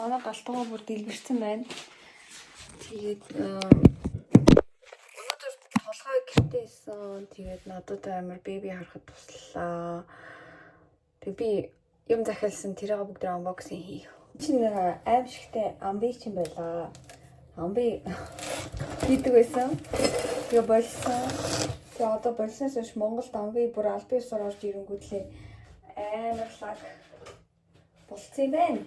Манай галтгоо бүр дэлбэрсэн байна. Тэгээд өнөөдөр толгой гэртээ исэн. Тэгээд надад амар baby харахад туслаа. Тэг би юм захиалсан, тэрийг бүгд unboxing хийх. Чи нэг аимшигтэй амби чинь байлаа. Амби хийдэг байсан. Тэгээ болсон. Тэгээ одоо болсноос хойш Монголд амби бүр албан ёсоор орж ирэнгүүтлээ амар лаг болцсон юм байна.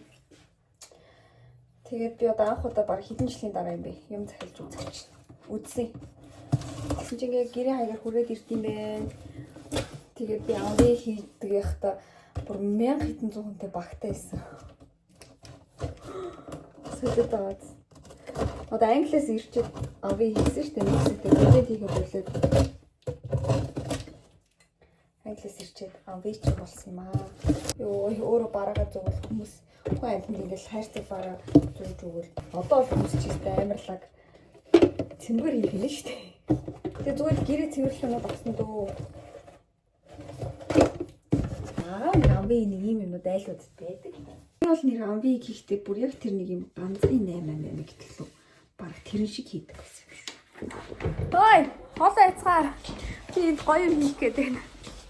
Тэгээд би одоо анх удаа баг хэдэн жилийн дараа юм бэ? Юм захиалж үзэх чинь. Үзсэн. Тэгсэн чинь ингээ гэрээ хаягаар хүрээд ирд юм байна. Тэгээд би амби хийдэг яхта бүр 1000 хэдэн зуун хүнтэй багтай байсан. Солиод байгаа. Одоо англиас ирчээд амби хийсэн шүү дээ. Нэг хэсэгтээ мэдээд хийхэ болоод англиас ирчээд амби ч болсон юм аа. Йоо, өөрөө бараагаа зугал хүмүүс хүн амьтанд ингээл хайрцаг бараа зурж өгвөл одоо бол хүмүүс ч ихтэй амар лаг цэнгэр хийх нь шүү дээ. Тэгээ зүгээр л гэрээ цэвэрлэх юмуд авсан дөө. Аа, нэг амби нэг юм юмнууд айлуудад байдаг. Би бол нэр амби хийхдээ бүр яг тэр нэг юм ганцын 8 8 8 гэдэг лүү. Бараг тэрэн шиг хийдэг байсан юм шүү. Ой, хоолой яцгаа. Би энд гоё юм хийх гээд байна.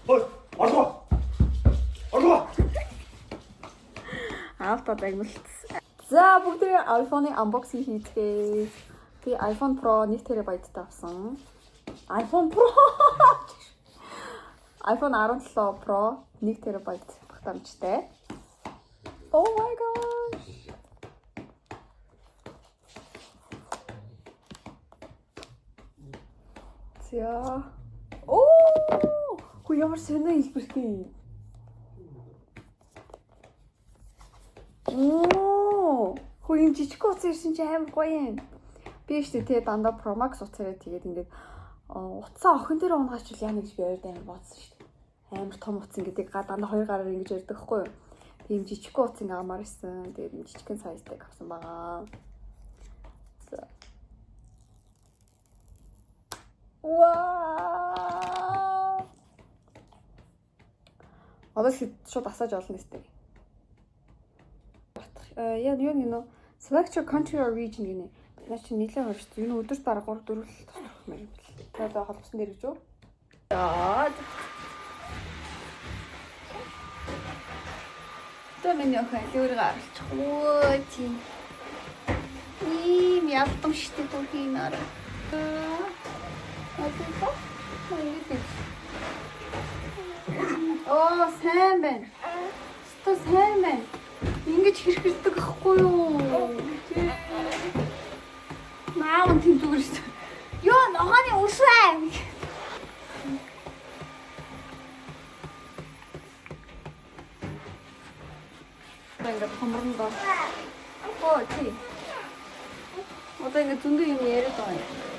Ой, орлоо. Орлоо. Авто дагналцсан. За, бүгдээ iPhone-ы unboxing хийцгээе. Би iPhone Pro 1 терабайттай авсан. iPhone Pro. iPhone 17 Pro 1 терабайт багтаамжтай. Oh my gosh. За. Оо! Хүү, ямар сонио хэлбэртэй юм. Оо! Хүү, юм жижиг утас ирсэн чи амар гоё юм. Би штэ тэ дандаа Pro Max утас ирээ, тэгээд ингээд утсаа охин дээр унгаач яана гэж би ойрд амар бодсон штэ. Амар том утас ингээд га дандаа хоёр гараар ингэж ярьдаг хгүй юу. Тийм жижиг утас ингээ авмаар исэн. Тэгээд юм жижигхэн size тай авсан байгаа. За. Вау! Одоо шууд асааж олно өстэй. Яа, юу гинэ? Select your country or region гинэ. Наа чи нилээ хорч. Юу н өдөрт бараг 3 4 л тусах юм бэл. За, за, холбосон дээр гэж үү? За. Одоо миний охин өөрийгөө аралчих. Өө чи. Ийм ялдам штэ хөрхийн арай. Одоо ингэж. Оо, сайн байна. Өстой сайн байна. Ингэж хэрхэрдэг ахгүй юу? Тий. Маав нь тийм зүгээр шүү. Йоо, ногооны өсвэ. Ингээд томрон доо. Оо, тий. Одоо ингээд зөндөө юм яриад байгаа юм.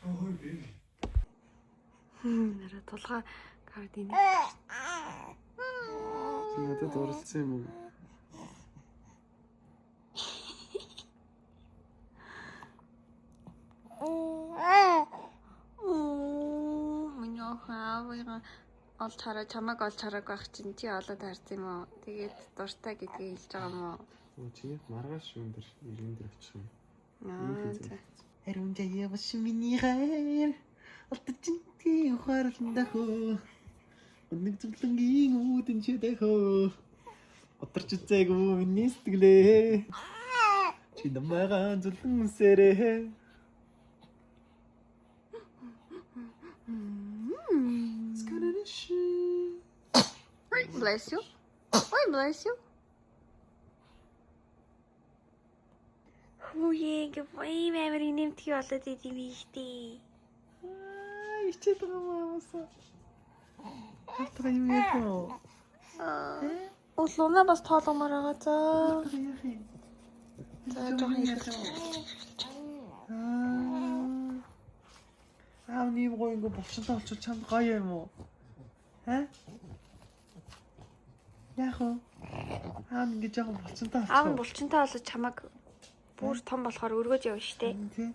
Ой, baby. Нараа тулгаа гард ийн. Чи надад дурлцсан юм уу? Оо, миний охин аавыгаа олж хараа, чамайг олж харааг байх чинь чи олоод харсан юм уу? Тэгээд дуртай гэдгийг хэлж байгаа юм уу? Оо, чи яг маргааш өндөр ирэн дээр очих юм. Аа, за. Ариун жаяа бас миний хайр. Алтчинтгийн ухаарлан хөө. Нэг зүглэнгийн үүдэн чи дахөө. Отарч үзээгүй миний сэтгэлээ. Чи намайгаа зүлэн үнсээрээ. Ой, bless you. Ой, bless you. Хүүе, ингээ ийм амар инээмтгий болоод идэм ихтэй. Аа, ичээд байгаа юм аамасаа. Хатгаа юм яах вэ? Оо, луна бас тоолгомоор байгаа. За. Яах юм? За, жоохон эргэлж. Аа. Аав нэм гоё ингээ булчинтай болчихвол чамд гоё юм уу? Аа? Яах вэ? Аав ингээ жоохон булчинтай болчих. Аав нь булчинтай болоод чамайг бүр том болохоор өргөж явна штэ. Тий.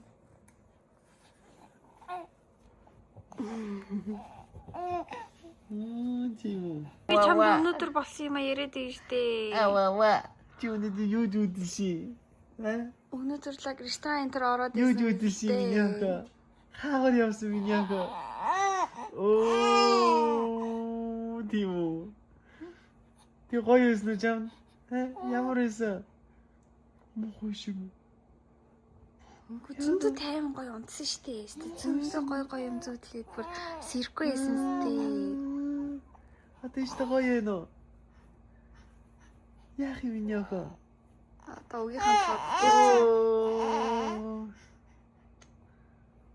Тийм үү. Би чамд өнөөдөр болсон юм а яриад байгаа штэ. Аваа. Чи өнөөдөр юу дүүдсэн? Аа? Өнөөдөр лаг ресторан энэ төр ороод Юу дүүдсэн миний охин? Хаагаар явсан миний охин? Оо, тийм үү. Тэг гоё байсан уу чамд? Аа, ямар байсан? Мохой шиг. Үгүй, зөндөө тайван гоё унтсан штэ. Зөндөө гоё гоё юм зүүдлээд бүр сэрхгүй байсан штэ. Одоо ч гоё юм уу? Яах юм миний охин? Одоо үгийнхаа тод.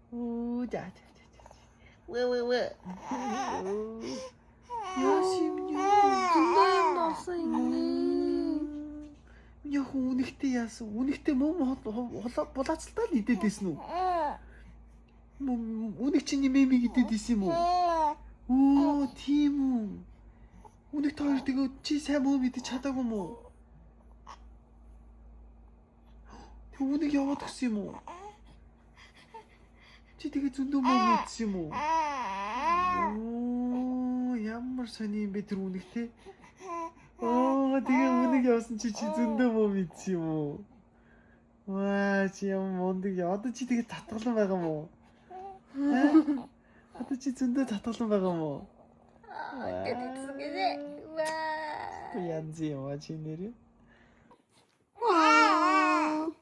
Оо, да да да. Вэ вэ вэ. Яаш юм Зөндөө юм болсон юм. Миний охин үнэхтэй яасан? Үнэхтэй мөн булаацалтаа л идээд байсан үү? Үнэх чинь нэмэмиг идээд байсан юм уу? Оо, тийм үү. Үнэхт хоёр тэгээ чи сайн мөн идэж чадаагүй юм уу? Тэг үнэг яваад гисэн юм уу? Чи тэгээ зөндөө мөн идсэн юм уу? Оо, ямар сони юм бэ тэр үнэгтэй? Оо, тэгээ үнэг явсан чи чи зөндөө мөн идсэн юм уу? Ваа, чи ямар мундаг. Одоо чи тэгээ татгалан байгаа юм уу? Одоо чи зөндөө татгалан байгаа юм уу? Ингээд идсэн гинэ. Ваа. Янз юм аа чи нэрээ. Wow.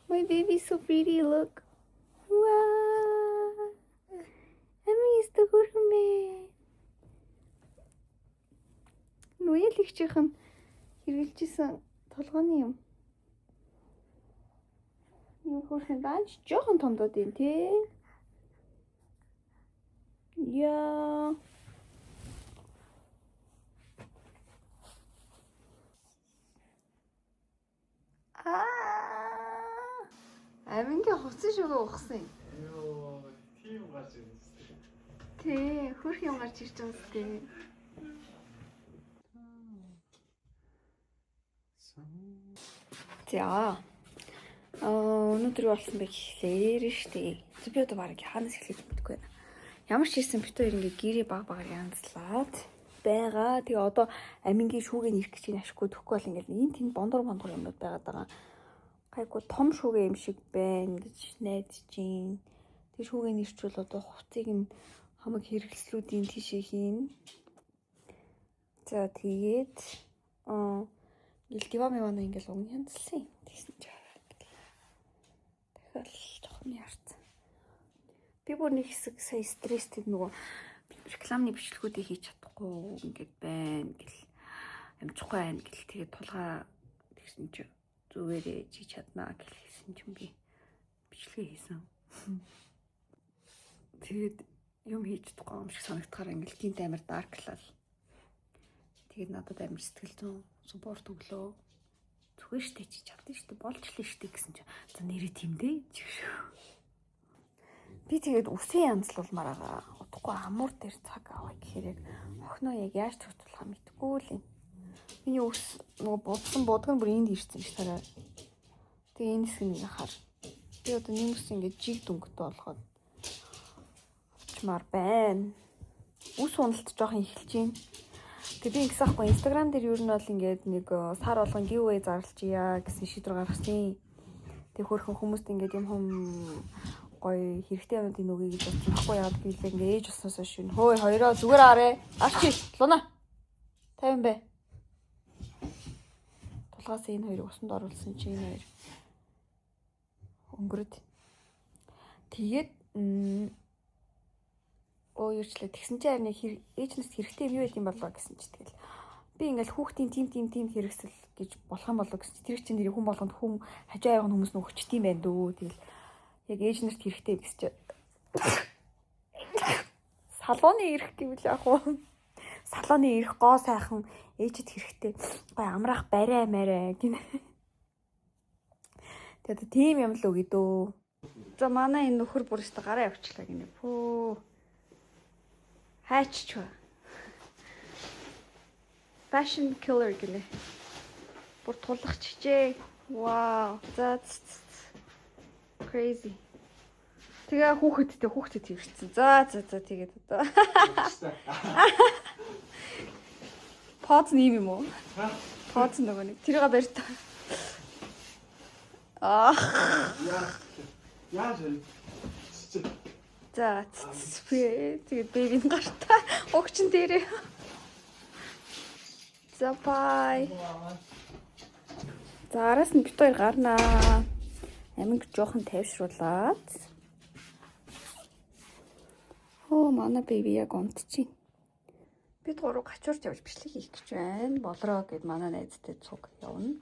My baby's so pretty, look. Wow. Ами өстө хөөрхөн бэ. Нүял ихчийнх нь хэрэгжилжсэн толгойн юм. Юу хөөрхөн даанч жоохон томдоод юм тий. Яа. Аа. Амингийн хувцас шүгэ ухсан юм. Йоо, тийм гарч ирсэн. Тий, хөрх юм гарч ирж байгаа сте. За. Аа, өнөөдөр юу болсон бэ гэхлээр штэ. Би одоо бараг хаанаас эхлэж мэдэхгүй байна. Ямар ч хийсэн бит хоёр ингээ гэрээ баг багаар янзлаад байгаа. Тэгээ одоо амингийн шүүгээ нэрх гэж ашиггүй төгөхгүй бол ингээл энэ тэнд бондор бондор юмнууд байгаад байгаа. Гайгүй том шүүгээ юм шиг байна гэж найдаж чинь. Тэгээ шүүгээ нэрчвэл одоо хувцыг нь хамаг хэрэгслүүдийн тийшээ хийн. За тэгээд аа ингээл диван мивана ингээл уг нь янзлсан юм. Тэгсэн чинь дахиад жоохон яарсан. Би бүр нэг хэсэг сая стресстэй нөгөө рекламны бичлэгүүдийг хийж чадахгүй ингээд байна гэл амжихгүй байна гэл тэгээд тулгаа тэгсэн чинь зүгээрээ чи чаднаа гэл хэлсэн чинь би бичлэгээ хийсэн. Тэгээд юм хийж чадахгүй юм шиг санагдахаар ингээл гинт амар дарклал. Тэгээд надад амар сэтгэл зүйн support өглөө. Зүгээр штэ чи чадсан штэ болж л штэ гэсэн чинь за нэрээ тийм дээ чиг шүү. Би тэгээд үсээ янзлуулмаар байгаа. Удахгүй амуур дээр цаг аваа гэхээр яг охиноо яг яаж зохицуулахаа мэдэхгүй л юм. Миний үс нөгөө будсан будаг нь бүр энд ирсэн ш тараа. Тэгээ энэ хэсэг нэг хар. Би одоо нэмэрс ингээд жиг дүнхтэй болгоод авчмаар байна. Үс уналт жоохон эхэлж байна. Тэгээ би ингэсэн аахгүй Instagram дээр ер нь бол ингээд нэг сар болгон giveaway зарлчия гэсэн шийдвэр гаргасан. Тэгээ хөөрхөн хүмүүст ингээд юм хум гоё хэрэгтэй юмнуудыг өгье гэж бодсон байхгүй яагаад гэвэл ингээд ээж болсноос хойш юу. Хөөе хоёроо зүгээр аарэ. Арчи луна. 50 бэ. Тулгаас энэ хоёрыг усанд оруулсан чи энэ хоёр өнгөрöd. Тэгээд оо юучлаа тэгсэн чи харин ээж нарт хэрэгтэй юм юу байд юм болоо гэсэн чи тэгэл би ингээл хүүхдийн тим тим тим хэрэгсэл гэж болох юм болоо гэсэн чи тэр чинь нэр хүн болгонд хүн хажуу аяг нь хүмүүс нь өгчт юм байна дөө. Тэгэл яг ээж нарт хэрэгтэй гэсэн чи салооны ирэх гэвэл яг уу салооны ирэх гоо сайхан ээжэд хэрэгтэй гой амраах барай марай гинэ. Тэгээд тийм юм л үгүй дөө. За манай энэ нөхөр бүр өстө гараа явчлаа гинэ. Пөө. Хайчч ба. Fashion killer гинэ. Бүр тулахчжээ. Вау. За crazy. Тэгээ хүүхэдтэй хүүхдэд тэрсэн. За за за тэгээд одоо. Поз нь ийм юм уу? Поз нөгөө нэг тэрийг барь та. Аа. Яаж вэ? За тэгээд бэбийн гартаа угчин дээрээ. За бай. За араас нь бит хоёр гарнаа. Аминг жоохон тайвшруулад. Хөө манай бэби яг унтчих. Бид гурав гачуурч явж бичлэг хийх гэж байна. Болроо гэд манай найзтай цуг явна.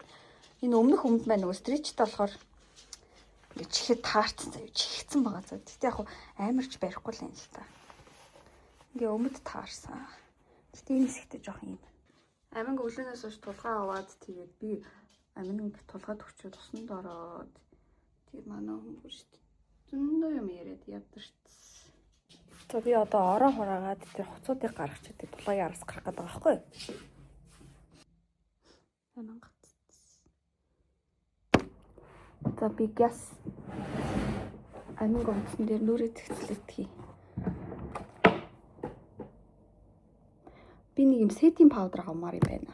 Энэ өмнөх өмд маань нөгөө стричтэй болохоор ингээ чихэд таарцсан заяа чихсэн байгаа заа. Гэтэ яг хуу амарч барихгүй л юм л та. Ингээ өмд таарсан. Гэтэ энэ хэсэгтээ жоох юм. Аминг өглөөнөөс хойш тулгаа аваад тэгээд би аминг тулгаад өчөөд усанд ороод тэгээд манай хүн бүр шүү дээ. Зөндөө юм яриад ядарч. За би одоо ороо хураагаад тэр хуцуудыг гаргачих гэдэг тулгагийн араас гарах гэдэг байгаа байхгүй юу? Амин гацц. За би гяс амин гомдсон дээр нүрээ зэгцлэгдхий. Би нэг юм setting powder авмаар юм байна.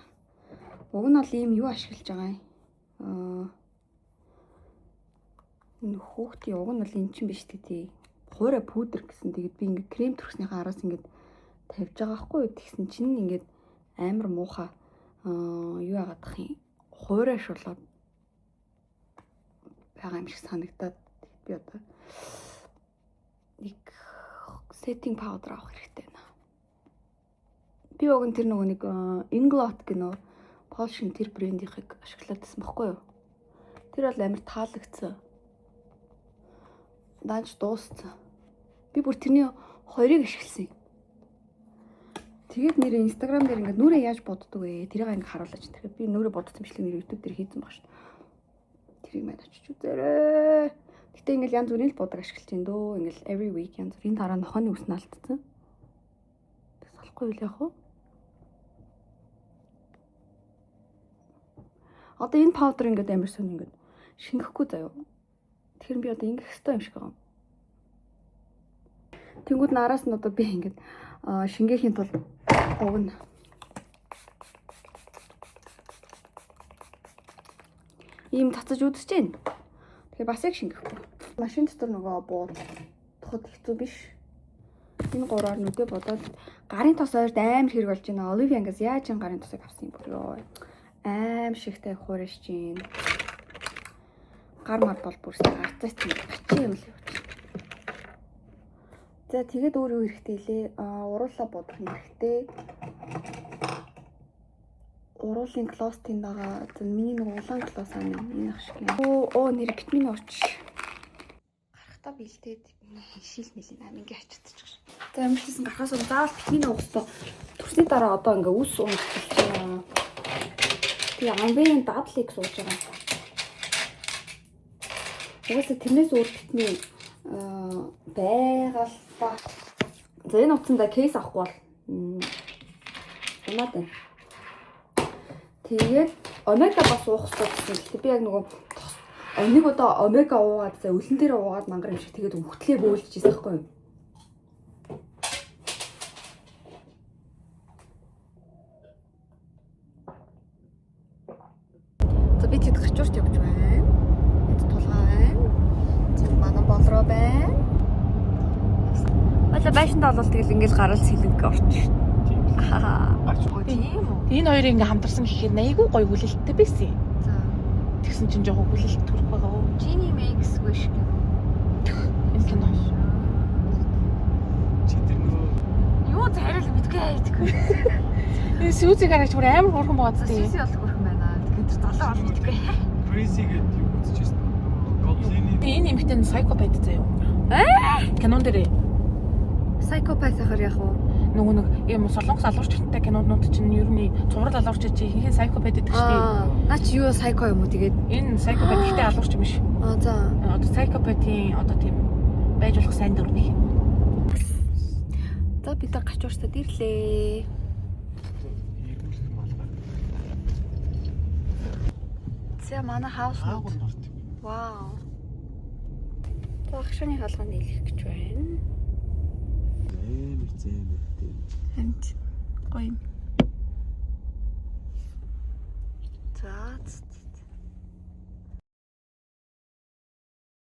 Уг нь бол ийм юу ашиглаж байгаа юм. Аа энэ хүүхдийн уг нь бол эн чинь биш тий. Хуурай пудр гэсэн. Тэгээд би ингээ крем түрхснийхаа араас ингээд тавьж байгаа хгүй юу. Тэгсэн чинь ингээд амар муухай аа юу яагаад тах юм. Хуурай шулаад байгаа юм шиг санагдаад тэгээд би одоо нэг setting powder авах хэрэгтэй байна. Би уг нь тэр нөгөө нэг Inglot гэнэ Польшийн тэр брендийнхыг ашиглаад байсан баггүй юу? Тэр бол амар таалагдсан. Даанч дууссан. Би бүр тэрний хоёрыг ашигласан юм. Тэгээд нэр Instagram дээр ингээд нүрээ яаж боддог вэ? Тэрийг ингээд харуулаач. Тэгэхээр би нүрээ бодсон бичлэг нэр YouTube дээр хийсэн баг шүү. Тэрийг маань очиж үзээрэй. Гэтэ ингээд янз бүрийн л будаг ашиглаж байна дөө. Ингээд every week янз бүрийн дараа нохооны үс нь алдсан. Тэгс болохгүй юу яах вэ? Одоо энэ powder ингээд амар сонь ингээд шингэхгүй заяа. Тэгэхээр би одоо ингэх ёстой юм шиг байгаа юм. Тэнгүүд нараас нь одоо би ингээд шингээхийн тулд уг нь ийм цацаж үдсэж байна. Тэгэхээр бас яг шингэхгүй. Машин дотор нөгөө буудахад хэцүү биш. Энэ гураар нүдэ бодоод гарын тос ойрд амар хэрэг болж байна. Оливия ангаас яаж энэ гарын тосыг авсан юм бэ? Йоо. Аим шигтэй хуурайш чинь. Гар мар бол бүрсээ гарцаач гачин юм л явж. За тэгээд өөр юу хэрэгтэй лээ? Аа уруулаа бодох юм хэрэгтэй. Уруулын глосс тэнд байгаа. За миний нэг улаан глосс аа энэ ах шиг юм. Оо нэр витамин орч. Гарахтаа бэлдээд шил мэл аим ингээ ачидчих. За ямар ч гэсэн гарахаас өмнө заавал витамин уух хэрэгтэй. Төрсний дараа одоо ингээ үс унах гэж байна. Тэгээ амвын дадлыг сууж байгаа. Угаасаа тэрнээс өөр витамин байгаа л та. За энэ утсандаа кейс авахгүй бол унаад байна. Тэгээд омега бас уух хэрэгтэй гэсэн. Гэхдээ би яг нөгөө нэг удаа омега уугаад за өлөн дээр уугаад мангар юм шиг тэгээд өвхтлээ бөөлжчихсэн байхгүй юу? За би тэд гачуурт явж байна. Энд тулгаа байна. Тэнд манай болроо байна. Хойлоо байшинд олвол тэгэл ингээл гарал сэлэнг орч. Аа. Тийм үү? Энэ хоёрыг ингээ хамтарсан гэхээр айгүй гоё хүлээлттэй байсан. За. Тэгсэн чинь жоохон хүлээлт төрөх байгаа уу? Genie makes wish гэх. Энэ кино. Чи тэр нөгөө Юу зариал мэдгүй мэдгүй. Энэ Сүүзиг хараач бүр амар хөөрхөн байгаа зү. Сүүси бол хөөрхөн байна. Тэгэхээр тэр залуу бол мэдгүй. Crazy гэдэг юу үзчихсэн нөгөө Goblin-ийн Энэ эмэгтэй нь psychopath заяа. Аа? Кинон дээр Psychopath ахаар яг уу. нөгөө нэг юм солонгос алуурчтай кинонууд чинь ер нь цуврал алуурч чи ихэнх psychopath гэдэг шүү дээ. Наа чи юу psycho юм уу тэгээд? Энэ psychopath гэхдээ алуурч юм биш. Аа за. Одоо psychopath-ийн одоо тийм байж болох сайн дүр нэг юм. За бид нар гачууртад ирлээ. эргүүлэх малгай. За манай хаус Хаагур норт. Вау. За, агшааны хаалгаа нийлэх гэж байна. Амар зэм тийм. Харин гоё юм. За.